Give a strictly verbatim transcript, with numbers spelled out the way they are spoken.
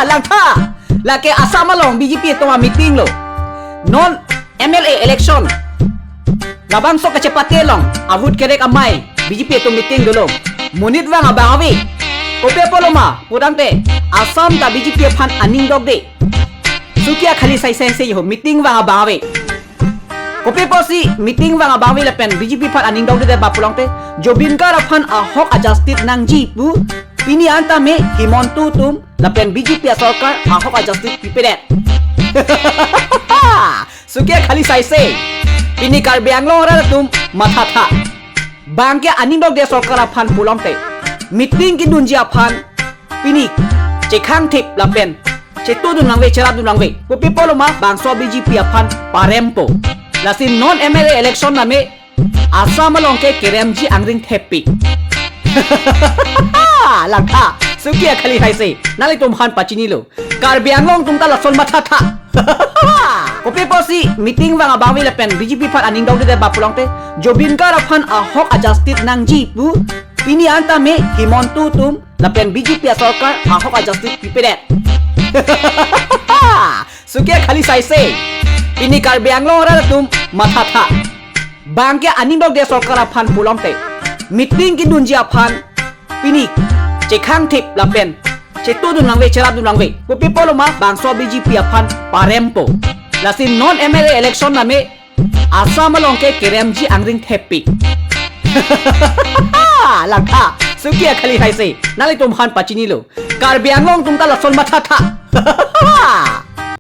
Langtha, lake Assam along B J P atum ameeting lo. Non M L A election labangso kachepate along avote kerek amei B J P atum meeting dolo. Monit vang abang ave. Kopi apotlo ma putangte, Assam ta B J P aphan aning dokde. Sukia khali sai sai se ho, meeting vang abang ave. Kopi apotsi meeting vang abang ave lapen B J P aphan aning dokde ba pulangte, Zubeen Garg aphan ahok ajustis nangji pu pini anta me Himanta atum lapen B J P asorkar ahok ajustis pipedet. Sukia khali sai se. Pini Karbi Anglong arat atum mathatha. Bang ke aning dokde sorkar aphan pulangte, meeting kedunji aphan pini chekhang thip lapen chetudun nangve, cherapdun nangve. Kopi apotlo ma bangso B J P aphan parempo. Lasi non M L A election name Assam along ke keremji angring thepi. Langtha, sukia khali hai se. Nanglitum aphan pachinilo. Karbi Anglong atum ta lason mathatha. Kopi apotsi meeting vang abang ave lapen B J P aphan aning dokde ba pulangte, Zubeen Garg aphan ahok ajustis nangji pu pini anta me Himanta atum lapen B J P asorkar ahok ajustis pipedet. Sukia khali sai se. Pini Karbi Anglong arat atum mathatha. Bang ke aning dokde sorkar aphan pulangte, meeting kedunji aphan pini chekhang thip lapen chetudun nangve, cherapdun nangve. Kopi apotlo ma bangso B J P aphan parempo. Lasi non M L A election name Assam along ke keremji angring thepi. Langtha, sukia khali hai se. Nanglitum aphan pachinilo. Karbi Anglong atum ta lason mathatha.